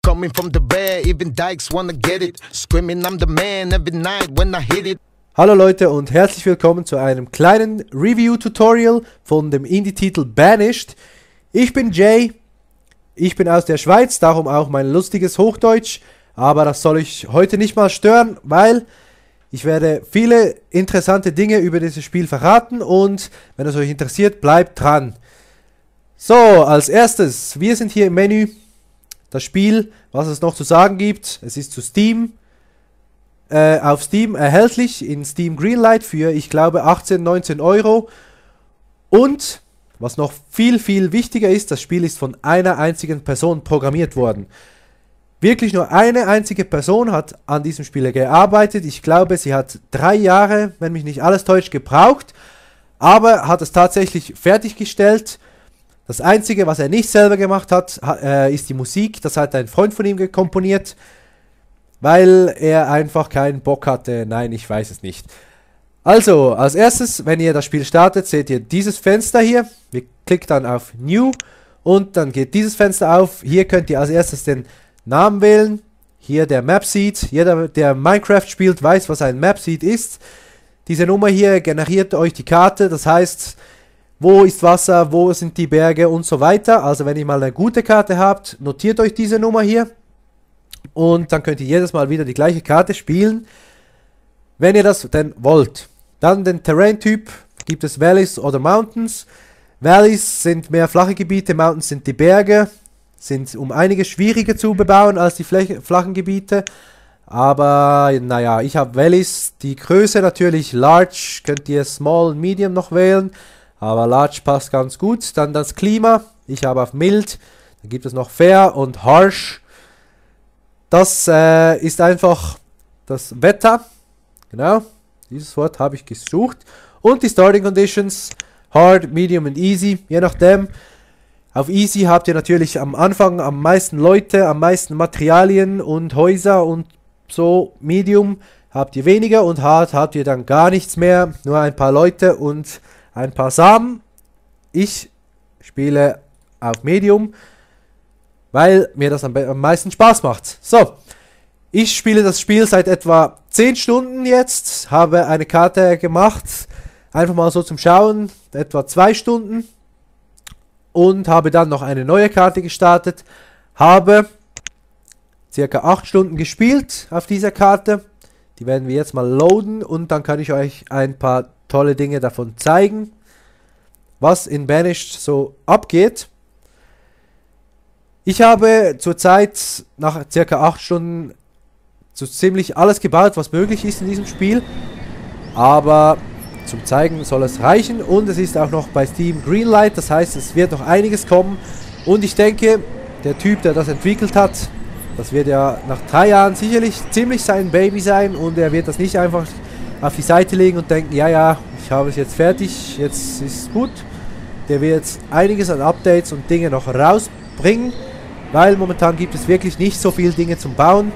coming from the rear, even dykes wanna get it. Screaming I'm the man every night when I hit it. Hallo Leute und herzlich willkommen zu einem kleinen Review-Tutorial von dem Indie-Titel Banished. Ich bin Jay, ich bin aus der Schweiz, darum auch mein lustiges Hochdeutsch, aber das soll euch heute nicht mal stören, weil ich werde viele interessante Dinge über dieses Spiel verraten und wenn es euch interessiert, bleibt dran. So, als erstes, wir sind hier im Menü, das Spiel, was es noch zu sagen gibt, es ist zu Steam. Auf Steam erhältlich, in Steam Greenlight für, ich glaube, 18, 19 Euro. Und, was noch viel, viel wichtiger ist, das Spiel ist von einer einzigen Person programmiert worden. Wirklich nur eine einzige Person hat an diesem Spiel gearbeitet. Ich glaube, sie hat 3 Jahre, wenn mich nicht alles täuscht, gebraucht. Aber hat es tatsächlich fertiggestellt. Das Einzige, was er nicht selber gemacht hat, ist die Musik. Das hat ein Freund von ihm komponiert. Weil er einfach keinen Bock hatte. Nein, ich weiß es nicht. Also, als erstes, wenn ihr das Spiel startet, seht ihr dieses Fenster hier. Wir klicken dann auf New und dann geht dieses Fenster auf. Hier könnt ihr als erstes den Namen wählen. Hier der Mapseed. Jeder, der Minecraft spielt, weiß, was ein Mapseed ist. Diese Nummer hier generiert euch die Karte. Das heißt, wo ist Wasser, wo sind die Berge und so weiter. Also, wenn ihr mal eine gute Karte habt, notiert euch diese Nummer hier. Und dann könnt ihr jedes Mal wieder die gleiche Karte spielen, wenn ihr das denn wollt. Dann den Terrain-Typ, gibt es Valleys oder Mountains. Valleys sind mehr flache Gebiete, Mountains sind die Berge, sind um einiges schwieriger zu bebauen als die flachen Gebiete. Aber naja, ich habe Valleys, die Größe natürlich Large, könnt ihr Small und Medium noch wählen, aber Large passt ganz gut. Dann das Klima, ich habe auf Mild, dann gibt es noch Fair und Harsh. Das ist einfach das Wetter, genau, dieses Wort habe ich gesucht. Und die Starting Conditions, Hard, Medium und Easy, je nachdem. Auf Easy habt ihr natürlich am Anfang am meisten Leute, am meisten Materialien und Häuser und so. Medium habt ihr weniger und Hard habt ihr dann gar nichts mehr, nur ein paar Leute und ein paar Samen. Ich spiele auf Medium, weil mir das am meisten Spaß macht. So, ich spiele das Spiel seit etwa 10 Stunden jetzt, habe eine Karte gemacht, einfach mal so zum Schauen, etwa 2 Stunden und habe dann noch eine neue Karte gestartet, habe circa 8 Stunden gespielt auf dieser Karte, die werden wir jetzt mal loaden und dann kann ich euch ein paar tolle Dinge davon zeigen, was in Banished so abgeht. Ich habe zurzeit nach ca. 8 Stunden so ziemlich alles gebaut, was möglich ist in diesem Spiel. Aber zum Zeigen soll es reichen. Und es ist auch noch bei Steam Greenlight. Das heißt, es wird noch einiges kommen. Und ich denke, der Typ, der das entwickelt hat, das wird ja nach 3 Jahren sicherlich ziemlich sein Baby sein. Und er wird das nicht einfach auf die Seite legen und denken, ja, ja, ich habe es jetzt fertig, jetzt ist es gut. Der wird jetzt einiges an Updates und Dinge noch rausbringen. Weil momentan gibt es wirklich nicht so viele Dinge zum Bauen.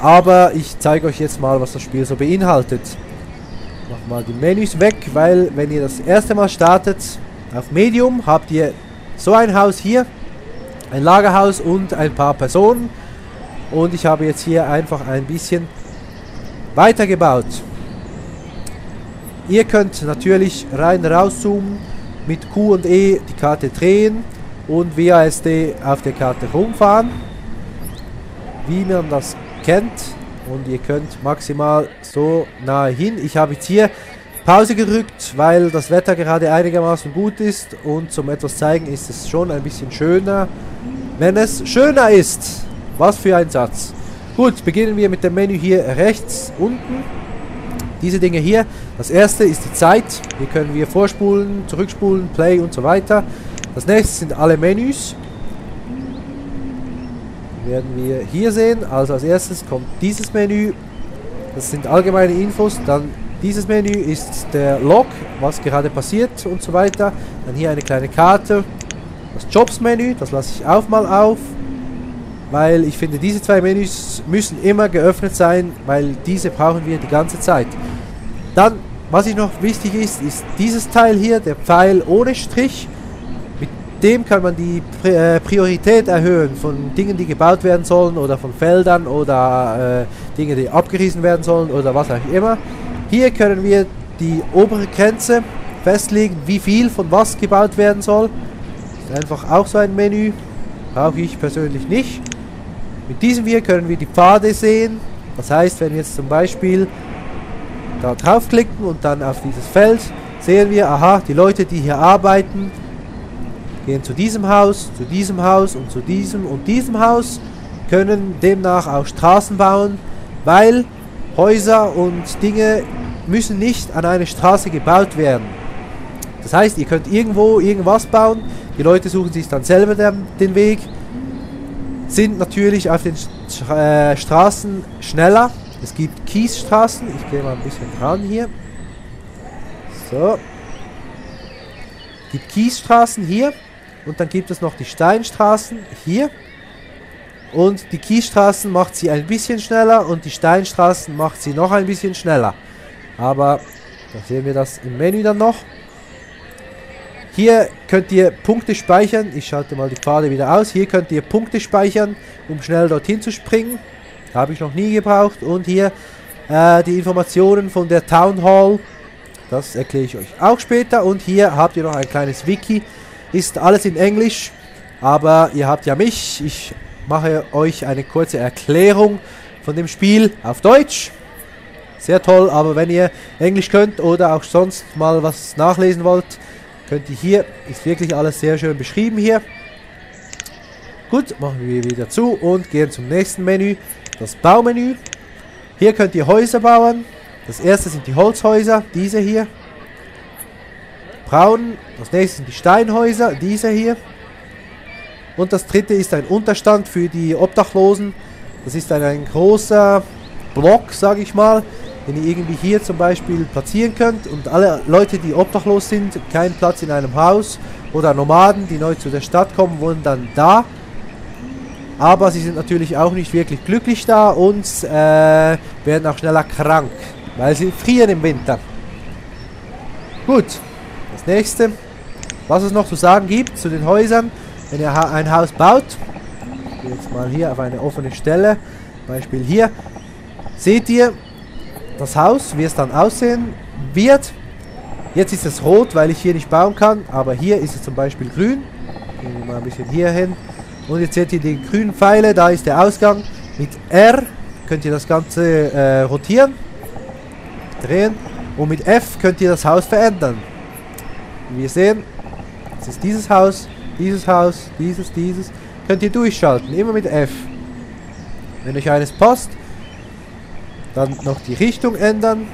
Aber ich zeige euch jetzt mal, was das Spiel so beinhaltet. Ich mache mal die Menüs weg, weil wenn ihr das erste Mal startet, auf Medium habt ihr so ein Haus hier. Ein Lagerhaus und ein paar Personen. Und ich habe jetzt hier einfach ein bisschen weitergebaut. Ihr könnt natürlich rein rauszoomen, mit Q und E die Karte drehen. Und WASD auf der Karte rumfahren, wie man das kennt. Und ihr könnt maximal so nahe hin. Ich habe jetzt hier Pause gerückt, weil das Wetter gerade einigermaßen gut ist. Und zum etwas zeigen ist es schon ein bisschen schöner, wenn es schöner ist. Was für ein Satz. Gut, beginnen wir mit dem Menü hier rechts unten. Diese Dinge hier. Das erste ist die Zeit. Hier können wir vorspulen, zurückspulen, Play und so weiter. Das nächste sind alle Menüs. Werden wir hier sehen. Also als erstes kommt dieses Menü. Das sind allgemeine Infos. Dann dieses Menü ist der Log, was gerade passiert und so weiter. Dann hier eine kleine Karte. Das Jobs-Menü, das lasse ich auch mal auf. Weil ich finde, diese 2 Menüs müssen immer geöffnet sein, weil diese brauchen wir die ganze Zeit. Dann, was noch wichtig ist, ist dieses Teil hier, der Pfeil ohne Strich. dem kann man die Priorität erhöhen von Dingen, die gebaut werden sollen oder von Feldern oder Dinge, die abgerissen werden sollen oder was auch immer. Hier können wir die obere Grenze festlegen, wie viel von was gebaut werden soll. Ist einfach auch so ein Menü. Brauche ich persönlich nicht. Mit diesem hier können wir die Pfade sehen. Das heißt, wenn wir jetzt zum Beispiel da draufklicken und dann auf dieses Feld, sehen wir, aha, die Leute, die hier arbeiten, gehen zu diesem Haus und zu diesem und diesem Haus, können demnach auch Straßen bauen, weil Häuser und Dinge müssen nicht an eine Straße gebaut werden. Das heißt, ihr könnt irgendwo irgendwas bauen, die Leute suchen sich dann selber den Weg, sind natürlich auf den Straßen schneller. Es gibt Kiesstraßen, ich gehe mal ein bisschen dran hier. So. Es gibt Kiesstraßen hier und dann gibt es noch die Steinstraßen hier. Und die Kiesstraßen macht sie ein bisschen schneller und die Steinstraßen macht sie noch ein bisschen schneller. Aber da sehen wir das im Menü dann noch. Hier könnt ihr Punkte speichern. Ich schalte mal die Pfade wieder aus. Hier könnt ihr Punkte speichern, um schnell dorthin zu springen. Habe ich noch nie gebraucht. Und hier die Informationen von der Town Hall. Das erkläre ich euch auch später. Und hier habt ihr noch ein kleines Wiki. Ist alles in Englisch. Aber ihr habt ja mich. Ich mache euch eine kurze Erklärung von dem Spiel auf Deutsch. Sehr toll. Aber wenn ihr Englisch könnt oder auch sonst mal was nachlesen wollt, könnt ihr hier, ist wirklich alles sehr schön beschrieben hier. Gut, machen wir wieder zu und gehen zum nächsten Menü, das Baumenü. Hier könnt ihr Häuser bauen. Das erste sind die Holzhäuser, diese hier. Braun, das nächste sind die Steinhäuser, diese hier. Und das dritte ist ein Unterstand für die Obdachlosen. Das ist ein großer Block, sage ich mal, den ihr irgendwie hier zum Beispiel platzieren könnt und alle Leute, die obdachlos sind, keinen Platz in einem Haus oder Nomaden, die neu zu der Stadt kommen, wohnen dann da. Aber sie sind natürlich auch nicht wirklich glücklich da und werden auch schneller krank, weil sie frieren im Winter. Gut, das nächste, was es noch zu sagen gibt zu den Häusern, wenn ihr ein Haus baut. Ich gehe jetzt mal hier auf eine offene Stelle, Beispiel hier, seht ihr, das Haus, wie es dann aussehen wird. Jetzt ist es rot, weil ich hier nicht bauen kann, aber hier ist es zum Beispiel grün. Gehen wir mal ein bisschen hier hin. Und jetzt seht ihr die grünen Pfeile, da ist der Ausgang. Mit R könnt ihr das Ganze rotieren, drehen und mit F könnt ihr das Haus verändern. Wie wir sehen, es ist dieses Haus, dieses, könnt ihr durchschalten, immer mit F. Wenn euch eines passt, dann noch die Richtung ändern.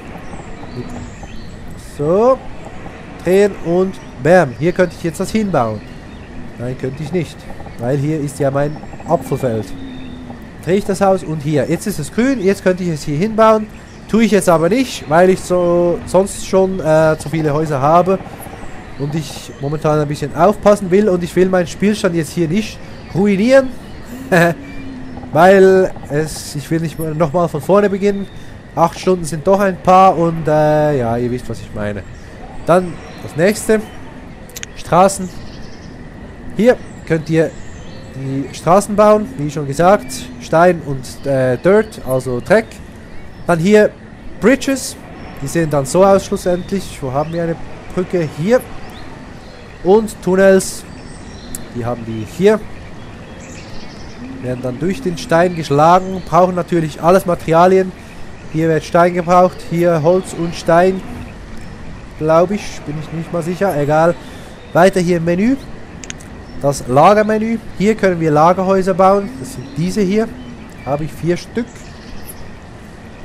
So. Drehen und bam. Hier könnte ich jetzt das hinbauen. Nein, könnte ich nicht. Weil hier ist ja mein Apfelfeld. Drehe ich das Haus und hier. Jetzt ist es grün. Jetzt könnte ich es hier hinbauen. Tue ich jetzt aber nicht, weil ich sonst schon zu viele Häuser habe. Und ich momentan ein bisschen aufpassen will. Und ich will meinen Spielstand jetzt hier nicht ruinieren. Weil ich will nicht nochmal von vorne beginnen. 8 Stunden sind doch ein paar und ja, ihr wisst, was ich meine. Dann das nächste. Straßen. Hier könnt ihr die Straßen bauen, wie schon gesagt. Stein und Dirt, also Dreck. Dann hier Bridges. Die sehen dann so aus schlussendlich. Wo haben wir eine Brücke? Hier. Und Tunnels. Die haben wir hier. Werden dann durch den Stein geschlagen, brauchen natürlich alles Materialien. Hier wird Stein gebraucht, hier Holz und Stein, glaube ich, bin ich nicht mal sicher, egal. Weiter hier im Menü, das Lagermenü. Hier können wir Lagerhäuser bauen, das sind diese hier, habe ich 4 Stück.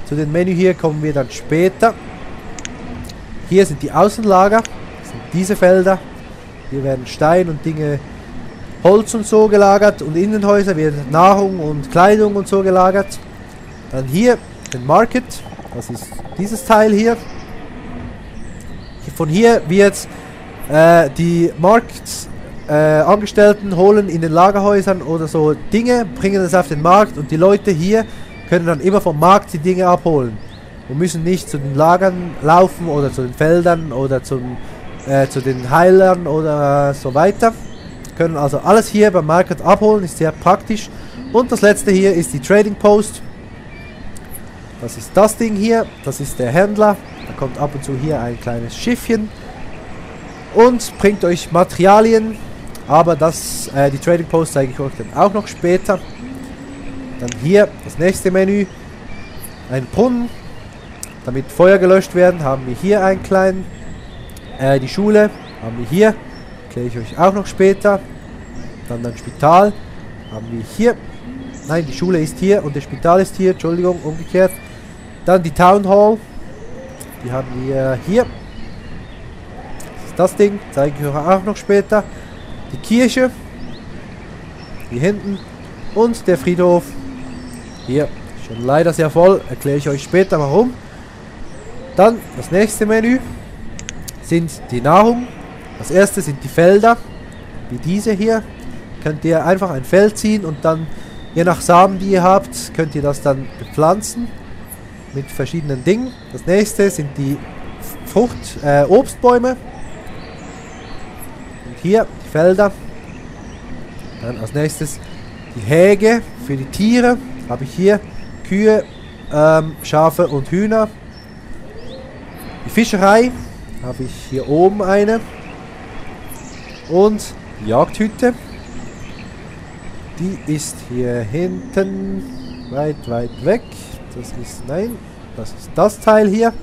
Zu den Menü hier kommen wir dann später. Hier sind die Außenlager, das sind diese Felder. Hier werden Stein und Dinge, Holz und so gelagert und Innenhäuser wird Nahrung und Kleidung und so gelagert. Dann hier den Market, das ist dieses Teil hier. Von hier wird die Marktangestellten holen in den Lagerhäusern oder so Dinge, bringen es auf den Markt und die Leute hier können dann immer vom Markt die Dinge abholen und müssen nicht zu den Lagern laufen oder zu den Feldern oder zu den Heilern oder so weiter. können also alles hier beim Market abholen, ist sehr praktisch. Und das letzte hier ist die Trading Post. Das ist das Ding hier, das ist der Händler. Da kommt ab und zu hier ein kleines Schiffchen und bringt euch Materialien. Aber die Trading Post zeige ich euch dann auch noch später. Dann hier das nächste Menü. Ein Brunnen. Damit Feuer gelöscht werden, haben wir hier einen kleinen. Die Schule haben wir hier. Erkläre ich euch auch noch später. Dann ein Spital haben wir hier. Nein, die Schule ist hier und das Spital ist hier. Entschuldigung, umgekehrt. Dann die Town Hall. Die haben wir hier. Das ist das Ding. Zeige ich euch auch noch später. Die Kirche. Hier hinten. Und der Friedhof. Hier. Schon leider sehr voll. Erkläre ich euch später warum. Dann das nächste Menü sind die Nahrung. Das erste sind die Felder. Wie diese hier. Könnt ihr einfach ein Feld ziehen und dann, je nach Samen, die ihr habt, könnt ihr das dann bepflanzen. Mit verschiedenen Dingen. Das nächste sind die Obstbäume. Und hier die Felder. Dann als nächstes die Häge für die Tiere. Habe ich hier Kühe, Schafe und Hühner. Die Fischerei habe ich hier oben eine. Und die Jagdhütte. Die ist hier hinten weit weg. Das ist, nein, das ist das Teil hier.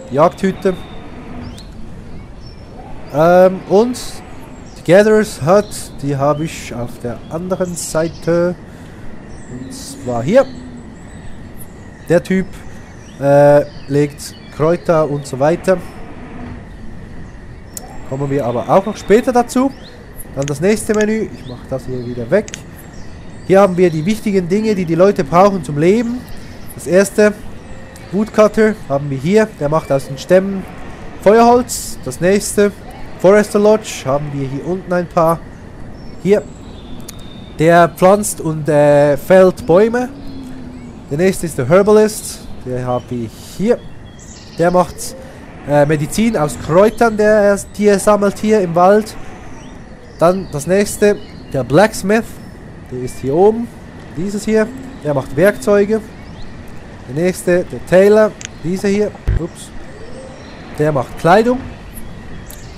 Die Jagdhütte. Und die Gatherers Hut, die habe ich auf der anderen Seite. Und zwar hier. Der Typ legt Kräuter und so weiter. Kommen wir aber auch noch später dazu. Dann das nächste Menü. Ich mache das hier wieder weg. Hier haben wir die wichtigen Dinge, die die Leute brauchen zum Leben. Das erste, Woodcutter haben wir hier. Der macht aus den Stämmen Feuerholz. Das nächste, Forester Lodge, haben wir hier unten ein paar. Hier. Der pflanzt und fällt Bäume. Der nächste ist der Herbalist. Der habe ich hier. Der macht Medizin aus Kräutern, die er sammelt hier im Wald. Dann das nächste, der Blacksmith. Der ist hier oben. Dieses hier. Der macht Werkzeuge. Der nächste, der Tailor. Dieser hier. Ups. Der macht Kleidung.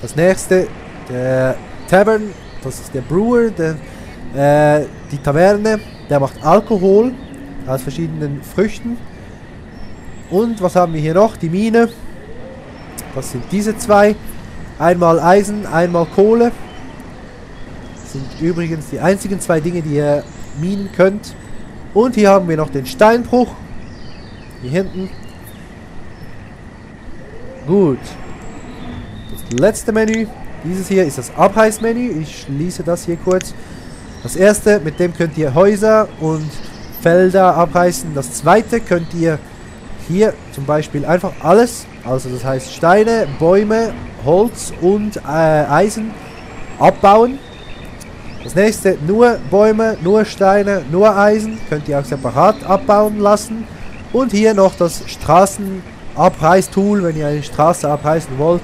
Das nächste, der Tavern. Das ist der Brewer. Die Taverne. Der macht Alkohol aus verschiedenen Früchten. Und was haben wir hier noch? Die Mine. Das sind diese zwei. Einmal Eisen, einmal Kohle. Das sind übrigens die einzigen zwei Dinge, die ihr minen könnt. Und hier haben wir noch den Steinbruch. Hier hinten. Gut. Das letzte Menü. Dieses hier ist das Abreißmenü. Ich schließe das hier kurz. Das erste, mit dem könnt ihr Häuser und Felder abreißen. Das zweite könnt ihr hier zum Beispiel einfach alles, also das heißt Steine, Bäume, Holz und Eisen abbauen. Das nächste, nur Bäume, nur Steine, nur Eisen, könnt ihr auch separat abbauen lassen. Und hier noch das Straßenabreißtool, wenn ihr eine Straße abreißen wollt.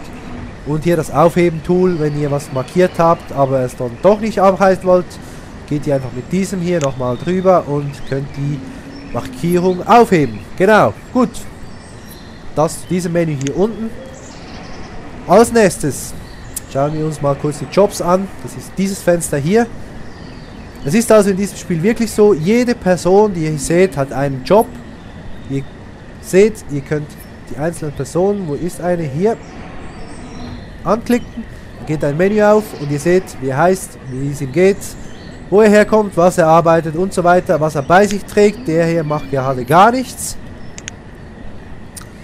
Und hier das Aufheben-Tool, wenn ihr was markiert habt, aber es dann doch nicht abreißen wollt, geht ihr einfach mit diesem hier nochmal drüber und könnt die Markierung aufheben. Genau, gut. Das zu diesem Menü hier unten. Als nächstes schauen wir uns mal kurz die Jobs an. Das ist dieses Fenster hier. Es ist also in diesem Spiel wirklich so, jede Person, die ihr hier seht, hat einen Job. Ihr seht, ihr könnt die einzelnen Personen, wo ist eine, hier anklicken. Dann geht ein Menü auf und ihr seht, wie er heißt, wie es ihm geht, wo er herkommt, was er arbeitet und so weiter, was er bei sich trägt. Der hier macht gerade gar nichts.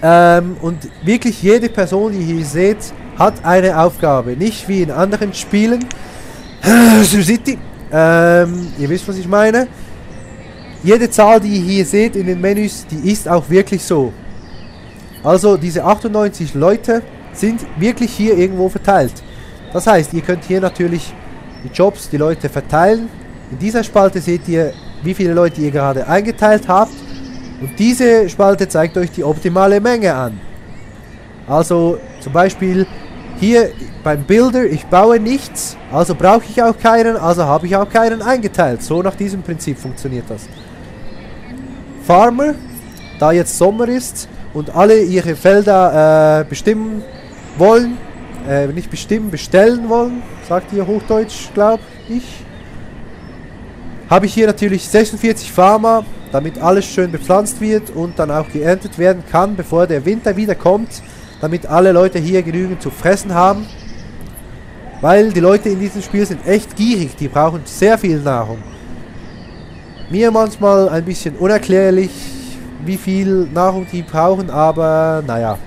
Und wirklich jede Person, die ihr hier seht, hat eine Aufgabe. Nicht wie in anderen Spielen. City. Ihr wisst, was ich meine. Jede Zahl, die ihr hier seht in den Menüs, die ist auch wirklich so. Also diese 98 Leute sind wirklich hier irgendwo verteilt. Das heißt, ihr könnt hier natürlich die Jobs, die Leute verteilen. In dieser Spalte seht ihr, wie viele Leute ihr gerade eingeteilt habt. Und diese Spalte zeigt euch die optimale Menge an. Also zum Beispiel Hier beim Builder, ich baue nichts, also brauche ich auch keinen, also habe ich auch keinen eingeteilt. So nach diesem Prinzip funktioniert das. Farmer, da jetzt Sommer ist und alle ihre Felder bestimmen wollen, nicht bestimmen, bestellen wollen, sagt hier Hochdeutsch, glaube ich, habe ich hier natürlich 46 Farmer, damit alles schön bepflanzt wird und dann auch geerntet werden kann, bevor der Winter wieder kommt, damit alle Leute hier genügend zu fressen haben. Weil die Leute in diesem Spiel sind echt gierig, die brauchen sehr viel Nahrung. Mir manchmal ein bisschen unerklärlich, wie viel Nahrung die brauchen, aber naja.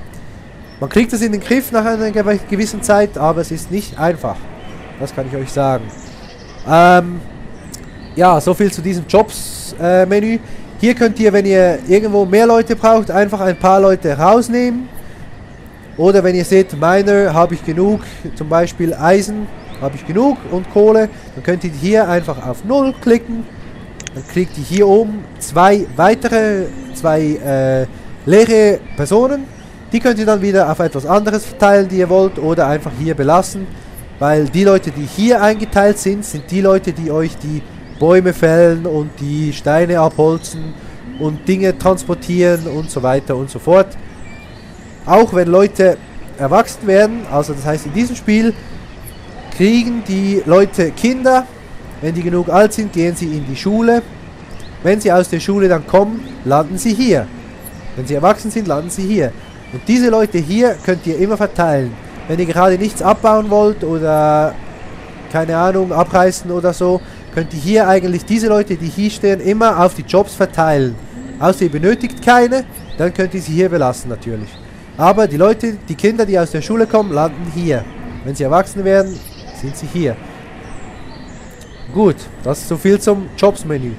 Man kriegt es in den Griff nach einer gewissen Zeit, aber es ist nicht einfach. Das kann ich euch sagen. Ja, so viel zu diesem Jobs-Menü. Hier könnt ihr, wenn ihr irgendwo mehr Leute braucht, einfach ein paar Leute rausnehmen. Oder wenn ihr seht, Miner habe ich genug, zum Beispiel Eisen habe ich genug und Kohle, dann könnt ihr hier einfach auf 0 klicken. Dann kriegt ihr hier oben zwei leere Personen. Die könnt ihr dann wieder auf etwas anderes verteilen, die ihr wollt, oder einfach hier belassen. Weil die Leute, die hier eingeteilt sind, sind die Leute, die euch die Bäume fällen und die Steine abholzen und Dinge transportieren und so weiter und so fort. Auch wenn Leute erwachsen werden, also das heißt in diesem Spiel, kriegen die Leute Kinder. Wenn die genug alt sind, gehen sie in die Schule. Wenn sie aus der Schule dann kommen, landen sie hier. Wenn sie erwachsen sind, landen sie hier. Und diese Leute hier könnt ihr immer verteilen. Wenn ihr gerade nichts abbauen wollt oder keine Ahnung, abreißen oder so, könnt ihr hier eigentlich diese Leute, die hier stehen, immer auf die Jobs verteilen. Außer ihr benötigt keine, dann könnt ihr sie hier belassen natürlich. Aber die Leute, die Kinder, die aus der Schule kommen, landen hier. Wenn sie erwachsen werden, sind sie hier. Gut, das ist so viel zum Jobs-Menü.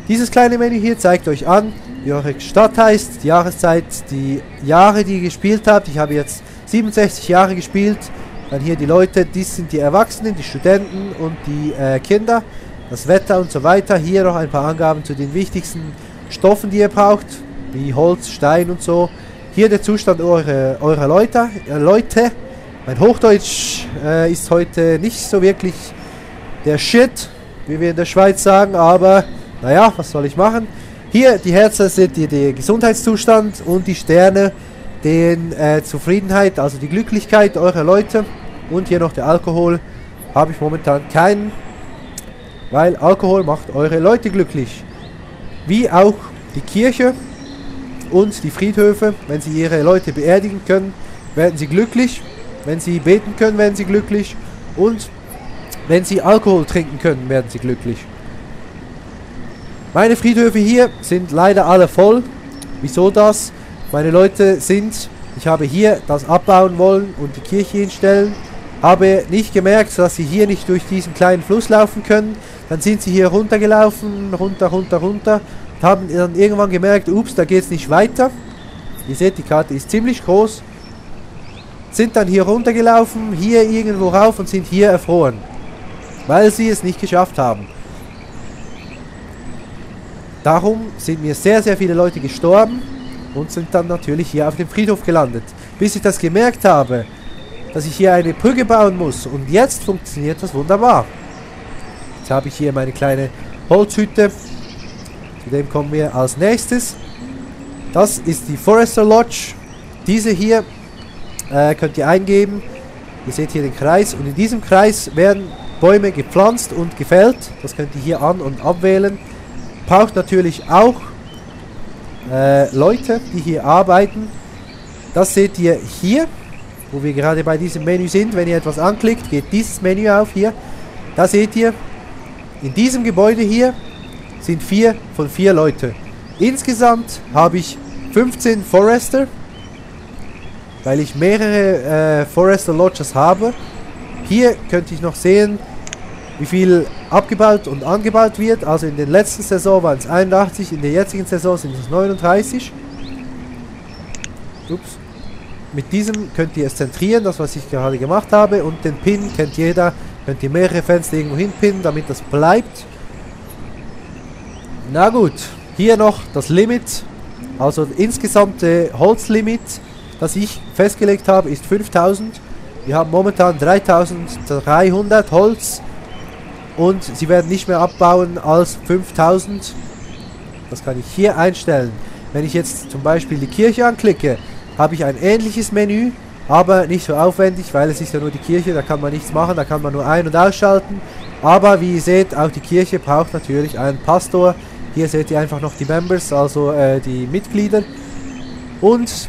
Dieses kleine Menü hier zeigt euch an, wie eure Stadt heißt, die Jahreszeit, die Jahre, die ihr gespielt habt. Ich habe jetzt 67 Jahre gespielt. Dann hier die Leute, dies sind die Erwachsenen, die Studenten und die Kinder. Das Wetter und so weiter. Hier noch ein paar Angaben zu den wichtigsten Stoffen, die ihr braucht, wie Holz, Stein und so. Hier der Zustand eurer Leute. Mein Hochdeutsch ist heute nicht so wirklich der Shit, wie wir in der Schweiz sagen, aber naja, was soll ich machen? Hier die Herzen sind der Gesundheitszustand und die Sterne, den Zufriedenheit, also die Glücklichkeit eurer Leute. Und hier noch der Alkohol, habe ich momentan keinen, weil Alkohol macht eure Leute glücklich. Wie auch die Kirche und die Friedhöfe, wenn sie ihre Leute beerdigen können, werden sie glücklich. Wenn sie beten können, werden sie glücklich. Und wenn sie Alkohol trinken können, werden sie glücklich. Meine Friedhöfe hier sind leider alle voll. Wieso das? Meine Leute sind, ich habe hier das abbauen wollen und die Kirche hinstellen. Habe nicht gemerkt, dass sie hier nicht durch diesen kleinen Fluss laufen können. Dann sind sie hier runtergelaufen, runter. Haben dann irgendwann gemerkt, ups, da geht es nicht weiter. Ihr seht, die Karte ist ziemlich groß. Sind dann hier runtergelaufen, hier irgendwo rauf und sind hier erfroren. Weil sie es nicht geschafft haben. Darum sind mir sehr, sehr viele Leute gestorben und sind dann natürlich hier auf dem Friedhof gelandet. Bis ich das gemerkt habe, dass ich hier eine Brücke bauen muss. Und jetzt funktioniert das wunderbar. Jetzt habe ich hier meine kleine Holzhütte. Zu dem kommen wir als nächstes. Das ist die Forester Lodge. Diese hier könnt ihr eingeben. Ihr seht hier den Kreis. Und in diesem Kreis werden Bäume gepflanzt und gefällt. Das könnt ihr hier an- und abwählen. Braucht natürlich auch Leute, die hier arbeiten. Das seht ihr hier, wo wir gerade bei diesem Menü sind. Wenn ihr etwas anklickt, geht dieses Menü auf hier. Da seht ihr, in diesem Gebäude hier sind 4 von 4 Leute. Insgesamt habe ich 15 Forester, weil ich mehrere Forester Lodges habe. Hier könnte ich noch sehen, wie viel abgebaut und angebaut wird. Also in der letzten Saison waren es 81, in der jetzigen Saison sind es 39. Ups. Mit diesem könnt ihr es zentrieren, das was ich gerade gemacht habe. Und den Pin kennt jeder, könnt ihr mehrere Fenster irgendwo hinpinnen, damit das bleibt. Na gut, hier noch das Limit. Also insgesamte Holzlimit, das ich festgelegt habe, ist 5000. Wir haben momentan 3300 Holz und sie werden nicht mehr abbauen als 5000. Das kann ich hier einstellen. Wenn ich jetzt zum Beispiel die Kirche anklicke, habe ich ein ähnliches Menü, aber nicht so aufwendig, weil es ist ja nur die Kirche, da kann man nichts machen, da kann man nur ein- und ausschalten. Aber wie ihr seht, auch die Kirche braucht natürlich einen Pastor. Hier seht ihr einfach noch die Members, also die Mitglieder. Und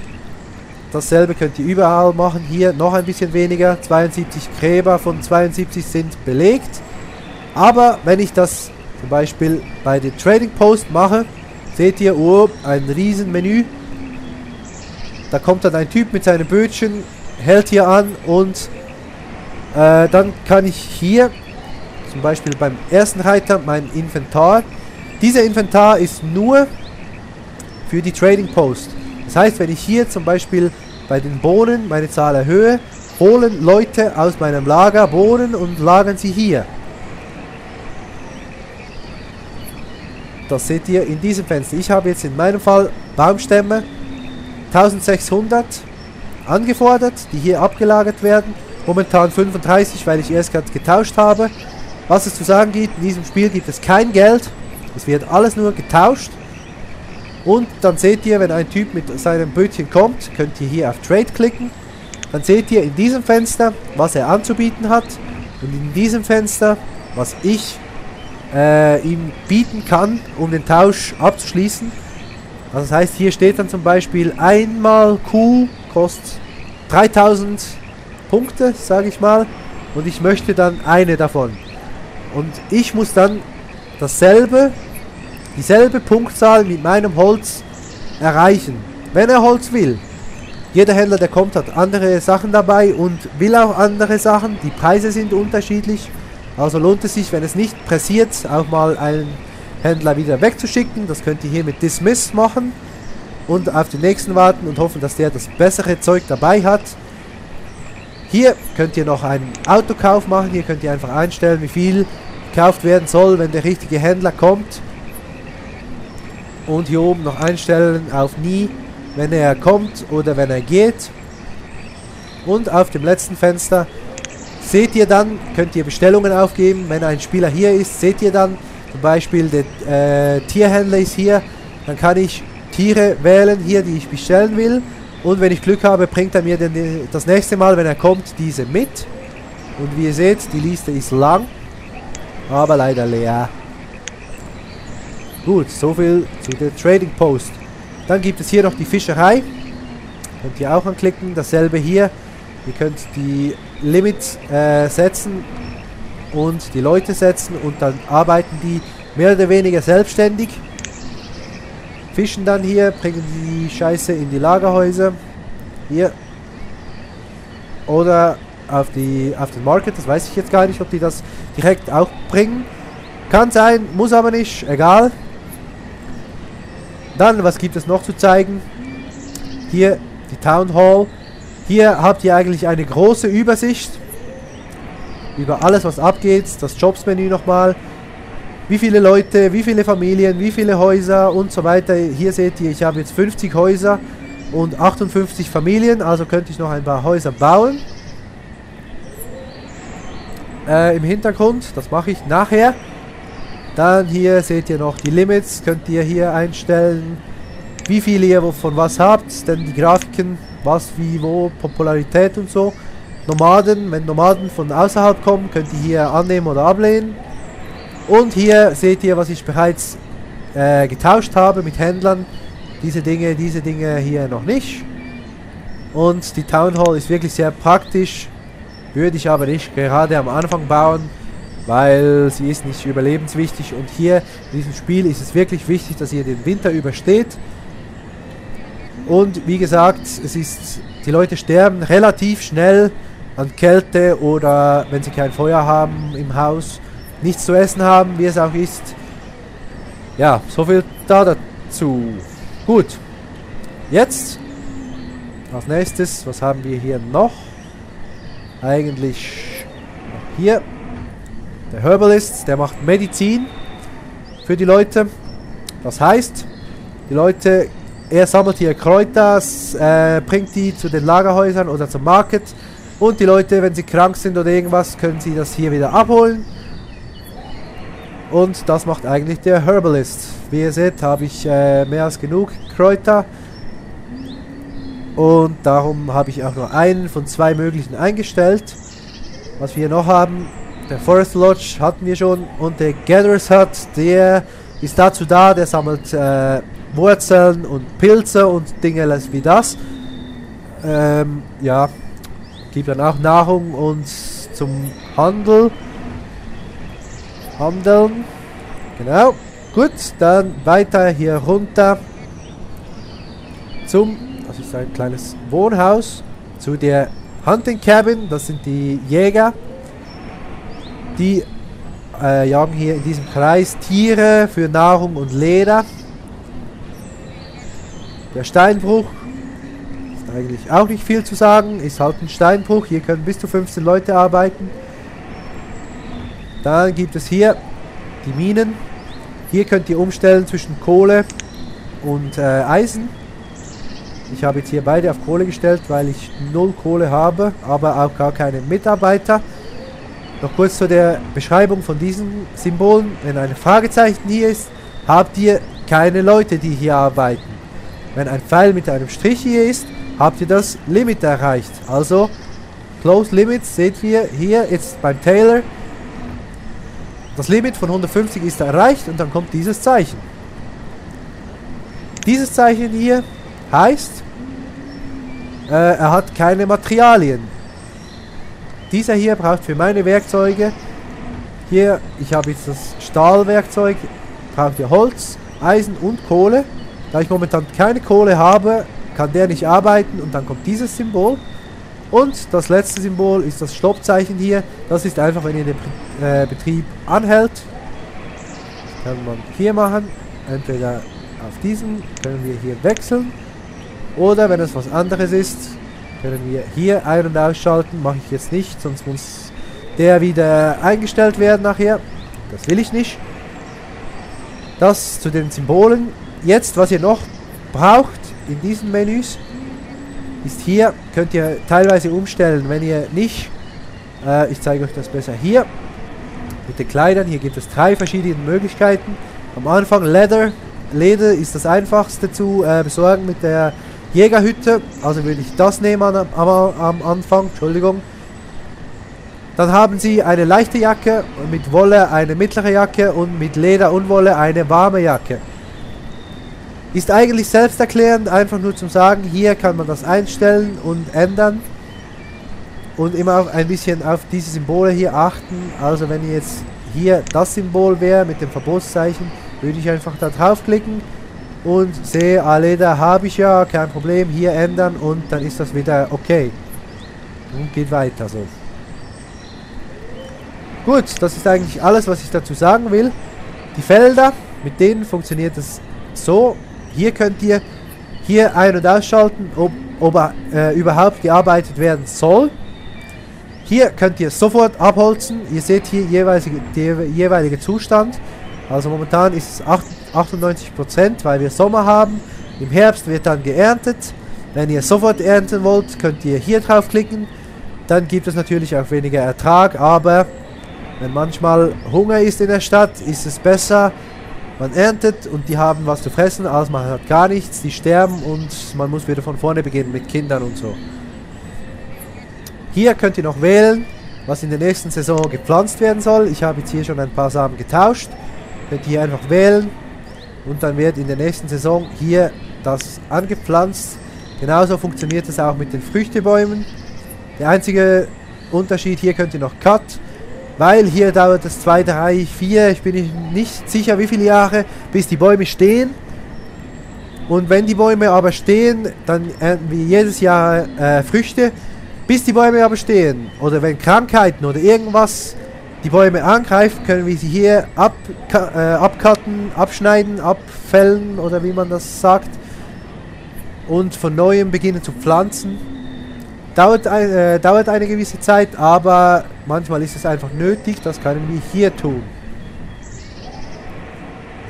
dasselbe könnt ihr überall machen. Hier noch ein bisschen weniger. 72 Gräber von 72 sind belegt. Aber wenn ich das zum Beispiel bei den Trading Post mache, seht ihr, oh, ein riesen Menü. Da kommt dann ein Typ mit seinem Bötchen, hält hier an und dann kann ich hier zum Beispiel beim ersten Reiter mein Inventar. Dieser Inventar ist nur für die Trading Post. Das heißt, wenn ich hier zum Beispiel bei den Bohnen meine Zahl erhöhe, holen Leute aus meinem Lager Bohnen und lagern sie hier. Das seht ihr in diesem Fenster. Ich habe jetzt in meinem Fall Baumstämme 1600 angefordert, die hier abgelagert werden. Momentan 35, weil ich erst gerade getauscht habe. Was es zu sagen gibt, in diesem Spiel gibt es kein Geld. Es wird alles nur getauscht. Und dann seht ihr, wenn ein Typ mit seinem Bötchen kommt, könnt ihr hier auf Trade klicken. Dann seht ihr in diesem Fenster, was er anzubieten hat. Und in diesem Fenster, was ich ihm bieten kann, um den Tausch abzuschließen. Also das heißt, hier steht dann zum Beispiel einmal Kuh kostet 3000 Punkte, sage ich mal. Und ich möchte dann eine davon. Und ich muss dann dieselbe Punktzahl mit meinem Holz erreichen. Wenn er Holz will. Jeder Händler, der kommt, hat andere Sachen dabei und will auch andere Sachen. Die Preise sind unterschiedlich. Also lohnt es sich, wenn es nicht pressiert, auch mal einen Händler wieder wegzuschicken. Das könnt ihr hier mit Dismiss machen. Und auf den nächsten warten und hoffen, dass der das bessere Zeug dabei hat. Hier könnt ihr noch einen Autokauf machen. Hier könnt ihr einfach einstellen, wie viel gekauft werden soll, wenn der richtige Händler kommt. Und hier oben noch einstellen auf nie, wenn er kommt oder wenn er geht. Und auf dem letzten Fenster seht ihr dann, könnt ihr Bestellungen aufgeben. Wenn ein Spieler hier ist, seht ihr dann, zum Beispiel der Tierhändler ist hier. Dann kann ich Tiere wählen, hier, die ich bestellen will. Und wenn ich Glück habe, bringt er mir das nächste Mal, wenn er kommt, diese mit. Und wie ihr seht, die Liste ist lang, aber leider leer. Gut, soviel zu der Trading Post. Dann gibt es hier noch die Fischerei. Könnt ihr auch anklicken. Dasselbe hier. Ihr könnt die Limits setzen und die Leute setzen und dann arbeiten die mehr oder weniger selbstständig. Fischen dann hier, bringen die Scheiße in die Lagerhäuser. Hier. Oder auf den Market. Das weiß ich jetzt gar nicht, ob die das direkt auch bringen. Kann sein, muss aber nicht. Egal. Dann, was gibt es noch zu zeigen? Hier die Town Hall. Hier habt ihr eigentlich eine große Übersicht über alles, was abgeht. Das Jobs-Menü nochmal. Wie viele Leute, wie viele Familien, wie viele Häuser und so weiter. Hier seht ihr, ich habe jetzt 50 Häuser und 58 Familien. Also könnte ich noch ein paar Häuser bauen. Im Hintergrund, das mache ich nachher. Dann hier seht ihr noch die Limits, könnt ihr hier einstellen, wie viel ihr von was habt, denn die Grafiken, was, wie, wo, Popularität und so. Nomaden, wenn Nomaden von außerhalb kommen, könnt ihr hier annehmen oder ablehnen. Und hier seht ihr, was ich bereits getauscht habe mit Händlern. Diese Dinge hier noch nicht. Und die Town Hall ist wirklich sehr praktisch, würde ich aber nicht gerade am Anfang bauen, weil sie ist nicht überlebenswichtig. Und hier in diesem Spiel ist es wirklich wichtig, dass ihr den Winter übersteht. Und wie gesagt, die Leute sterben relativ schnell an Kälte oder wenn sie kein Feuer haben im Haus, nichts zu essen haben, wie es auch ist. Ja, soviel dazu. Gut, jetzt als nächstes, was haben wir hier noch? Eigentlich noch hier. Der Herbalist, der macht Medizin für die Leute. Das heißt, die Leute, er sammelt hier Kräuter, bringt die zu den Lagerhäusern oder zum Market Und die Leute, wenn sie krank sind oder irgendwas, können sie das hier wieder abholen. Und das macht eigentlich der Herbalist. Wie ihr seht, habe ich mehr als genug Kräuter. Und darum habe ich auch nur einen von 2 möglichen eingestellt. Was wir hier noch haben, der Forest Lodge hatten wir schon. Und der Gatherer's Hut, der ist dazu da, der sammelt Wurzeln und Pilze und Dinge wie das. Ja, gibt dann auch Nahrung und zum Handeln. Genau. Gut, dann weiter hier runter zum, das ist ein kleines Wohnhaus, zu der Hunting Cabin. Das sind die Jäger. Die jagen hier in diesem Kreis Tiere für Nahrung und Leder. Der Steinbruch ist eigentlich auch nicht viel zu sagen, ist halt ein Steinbruch. Hier können bis zu 15 Leute arbeiten. Dann gibt es hier die Minen. Hier könnt ihr umstellen zwischen Kohle und Eisen. Ich habe jetzt hier beide auf Kohle gestellt, weil ich 0 Kohle habe, aber auch gar keine Mitarbeiter. Noch kurz zu der Beschreibung von diesen Symbolen. Wenn ein Fragezeichen hier ist, habt ihr keine Leute, die hier arbeiten. Wenn ein Pfeil mit einem Strich hier ist, habt ihr das Limit erreicht. Also, Close Limits seht ihr hier jetzt beim Taylor. Das Limit von 150 ist erreicht und dann kommt dieses Zeichen. Dieses Zeichen hier heißt, er hat keine Materialien. Dieser hier braucht für meine Werkzeuge, hier, ich habe jetzt das Stahlwerkzeug, braucht ihr Holz, Eisen und Kohle. Da ich momentan keine Kohle habe, kann der nicht arbeiten und dann kommt dieses Symbol. Und das letzte Symbol ist das Stoppzeichen hier. Das ist einfach, wenn ihr den Betrieb anhält. Das kann man hier machen. Entweder auf diesen können wir hier wechseln. Oder wenn es was anderes ist, können wir hier ein- und ausschalten. Mache ich jetzt nicht, sonst muss der wieder eingestellt werden nachher. Das will ich nicht. Das zu den Symbolen. Jetzt, was ihr noch braucht in diesen Menüs, ist hier, könnt ihr teilweise umstellen, wenn ihr nicht, ich zeige euch das besser hier, mit den Kleidern, hier gibt es 3 verschiedene Möglichkeiten. Am Anfang Leder ist das einfachste zu besorgen mit der Jägerhütte, also würde ich das nehmen am Anfang, Entschuldigung. Dann haben sie eine leichte Jacke, mit Wolle eine mittlere Jacke und mit Leder und Wolle eine warme Jacke. Ist eigentlich selbsterklärend, einfach nur zum Sagen, hier kann man das einstellen und ändern. Und immer auch ein bisschen auf diese Symbole hier achten. Also wenn ihr jetzt hier das Symbol wäre mit dem Verbotszeichen, würde ich einfach da draufklicken und sehe, Leder habe ich ja, kein Problem, hier ändern und dann ist das wieder okay. Und geht weiter so. Gut, das ist eigentlich alles, was ich dazu sagen will. Die Felder, mit denen funktioniert es so. Hier könnt ihr hier ein- und ausschalten, ob überhaupt gearbeitet werden soll. Hier könnt ihr sofort abholzen. Ihr seht hier der jeweilige Zustand. Also momentan ist es 98%, weil wir Sommer haben. Im Herbst wird dann geerntet. Wenn ihr sofort ernten wollt, könnt ihr hier draufklicken. Dann gibt es natürlich auch weniger Ertrag, aber wenn manchmal Hunger ist in der Stadt, ist es besser, man erntet und die haben was zu fressen, als man hat gar nichts, die sterben und man muss wieder von vorne beginnen mit Kindern und so. Hier könnt ihr noch wählen, was in der nächsten Saison gepflanzt werden soll. Ich habe jetzt hier schon ein paar Samen getauscht. Könnt ihr hier einfach wählen und dann wird in der nächsten Saison hier das angepflanzt. Genauso funktioniert es auch mit den Früchtebäumen. Der einzige Unterschied, hier könnt ihr noch Cut, weil hier dauert es 2, 3, 4, ich bin nicht sicher wie viele Jahre, bis die Bäume stehen. Und wenn die Bäume aber stehen, dann ernten wir jedes Jahr Früchte, bis die Bäume aber stehen. Oder wenn Krankheiten oder irgendwas die Bäume angreift, können wir sie hier abcutten, abschneiden, abfällen oder wie man das sagt. Und von neuem beginnen zu pflanzen. Dauert eine gewisse Zeit, aber manchmal ist es einfach nötig, das können wir hier tun.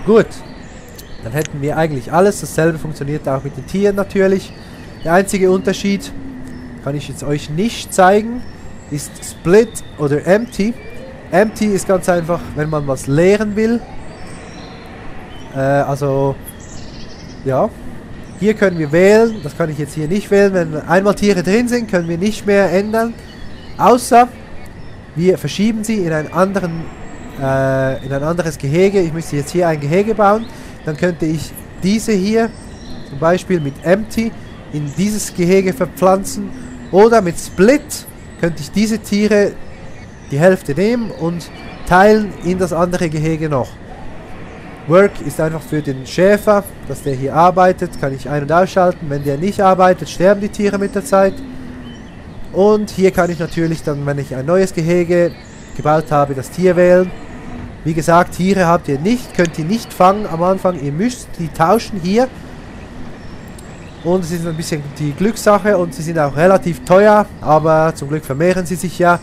Gut, dann hätten wir eigentlich alles, dasselbe funktioniert auch mit den Tieren natürlich. Der einzige Unterschied, kann ich jetzt euch nicht zeigen, ist Split oder Empty. Empty ist ganz einfach, wenn man was leeren will. Also, ja. Hier können wir wählen, das kann ich jetzt hier nicht wählen. Wenn einmal Tiere drin sind, können wir nicht mehr ändern. Außer wir verschieben sie in ein anderes Gehege. Ich müsste jetzt hier ein Gehege bauen. Dann könnte ich diese hier zum Beispiel mit Empty in dieses Gehege verpflanzen. Oder mit Split könnte ich diese Tiere die Hälfte nehmen und teilen in das andere Gehege noch. Work ist einfach für den Schäfer, dass der hier arbeitet, kann ich ein- und ausschalten. Wenn der nicht arbeitet, sterben die Tiere mit der Zeit. Und hier kann ich natürlich dann, wenn ich ein neues Gehege gebaut habe, das Tier wählen. Wie gesagt, Tiere habt ihr nicht, könnt ihr nicht fangen am Anfang. Ihr müsst die tauschen hier. Und es ist ein bisschen die Glückssache und sie sind auch relativ teuer, aber zum Glück vermehren sie sich ja.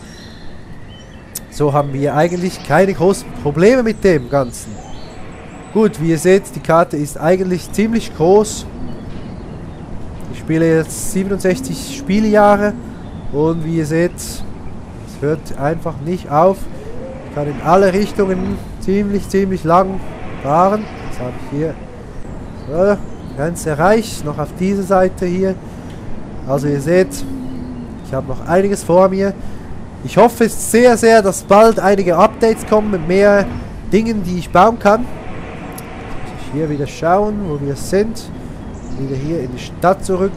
So haben wir eigentlich keine großen Probleme mit dem Ganzen. Gut, wie ihr seht, die Karte ist eigentlich ziemlich groß. Ich spiele jetzt 67 Spieljahre und wie ihr seht, es hört einfach nicht auf. Ich kann in alle Richtungen ziemlich lang fahren. Jetzt habe ich hier so, Grenze erreicht, noch auf dieser Seite hier. Also ihr seht, ich habe noch einiges vor mir. Ich hoffe sehr, dass bald einige Updates kommen mit mehr Dingen, die ich bauen kann. Hier wieder schauen, wo wir sind. Wieder hier in die Stadt zurück.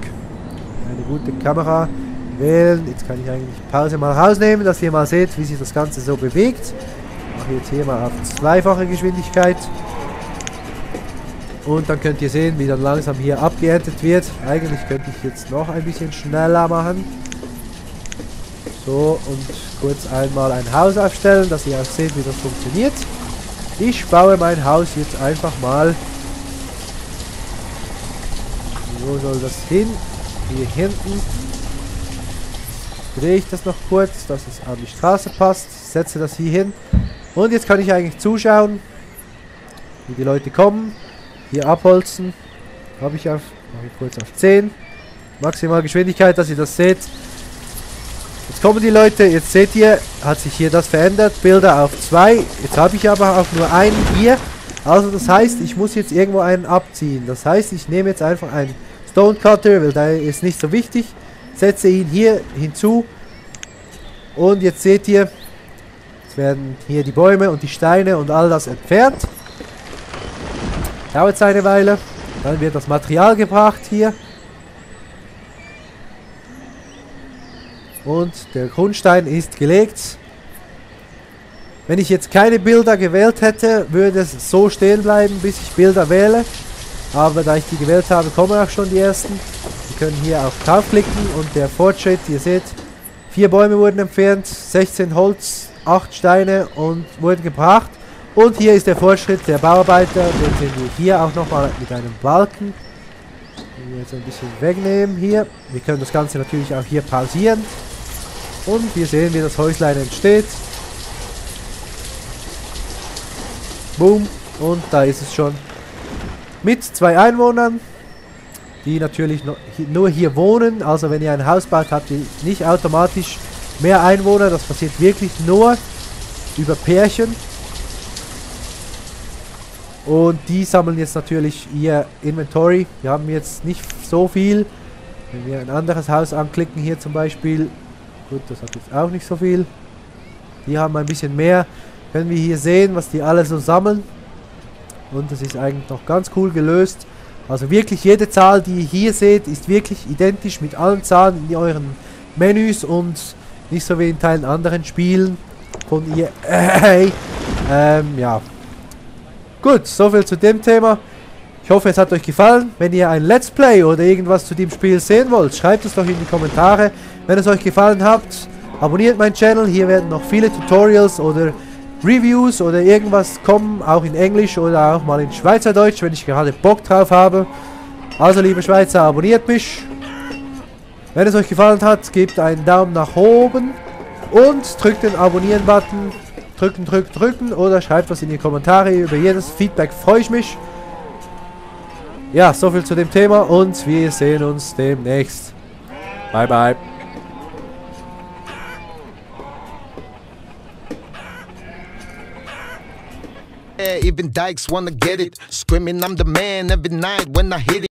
Eine gute Kamera wählen. Jetzt kann ich eigentlich Pause mal rausnehmen, dass ihr mal seht, wie sich das Ganze so bewegt. Ich mache jetzt hier mal auf zweifache Geschwindigkeit. Und dann könnt ihr sehen, wie dann langsam hier abgeerntet wird. Eigentlich könnte ich jetzt noch ein bisschen schneller machen. So, und kurz einmal ein Haus aufstellen, dass ihr auch seht, wie das funktioniert. Ich baue mein Haus jetzt einfach mal. Wo soll das hin? Hier hinten. Drehe ich das noch kurz, dass es an die Straße passt. Setze das hier hin. Und jetzt kann ich eigentlich zuschauen, wie die Leute kommen. Hier abholzen. Habe ich auf. Mache ich kurz auf 10. Maximal Geschwindigkeit, dass ihr das seht. Jetzt kommen die Leute, jetzt seht ihr, hat sich hier das verändert, Bilder auf 2, jetzt habe ich aber auch nur einen hier, also das heißt, ich muss jetzt irgendwo einen abziehen, das heißt, ich nehme jetzt einfach einen Stone Cutter, weil der ist nicht so wichtig, setze ihn hier hinzu und jetzt seht ihr, jetzt werden hier die Bäume und die Steine und all das entfernt, dauert eine Weile, dann wird das Material gebracht hier. Und der Grundstein ist gelegt. Wenn ich jetzt keine Bilder gewählt hätte, würde es so stehen bleiben, bis ich Bilder wähle. Aber da ich die gewählt habe, kommen auch schon die ersten. Wir können hier auf draufklicken und der Fortschritt, ihr seht, 4 Bäume wurden entfernt, 16 Holz, 8 Steine und wurden gebracht. Und hier ist der Fortschritt der Bauarbeiter, den sehen wir hier auch nochmal mit einem Balken. Den wir jetzt ein bisschen wegnehmen hier. Wir können das Ganze natürlich auch hier pausieren. Und wir sehen, wie das Häuslein entsteht. Boom. Und da ist es schon. Mit 2 Einwohnern, die natürlich nur hier wohnen. Also wenn ihr ein Haus baut, habt ihr nicht automatisch mehr Einwohner. Das passiert wirklich nur über Pärchen. Und die sammeln jetzt natürlich ihr Inventory. Wir haben jetzt nicht so viel. Wenn wir ein anderes Haus anklicken, hier zum Beispiel. Gut, das hat jetzt auch nicht so viel. Die haben ein bisschen mehr. Können wir hier sehen, was die alle so sammeln. Und das ist eigentlich noch ganz cool gelöst. Also wirklich jede Zahl, die ihr hier seht, ist wirklich identisch mit allen Zahlen in euren Menüs und nicht so wie in Teilen anderen Spielen von ihr. Ja. Gut, soviel zu dem Thema. Ich hoffe, es hat euch gefallen. Wenn ihr ein Let's Play oder irgendwas zu dem Spiel sehen wollt, schreibt es doch in die Kommentare. Wenn es euch gefallen hat, abonniert meinen Channel. Hier werden noch viele Tutorials oder Reviews oder irgendwas kommen, auch in Englisch oder auch mal in Schweizerdeutsch, wenn ich gerade Bock drauf habe. Also, liebe Schweizer, abonniert mich. Wenn es euch gefallen hat, gebt einen Daumen nach oben und drückt den Abonnieren-Button. Drücken oder schreibt was in die Kommentare. Über jedes Feedback freue ich mich. Ja, soviel zu dem Thema und wir sehen uns demnächst. Bye, bye. Even dykes wanna get it. Screaming I'm the man every night when I hit it.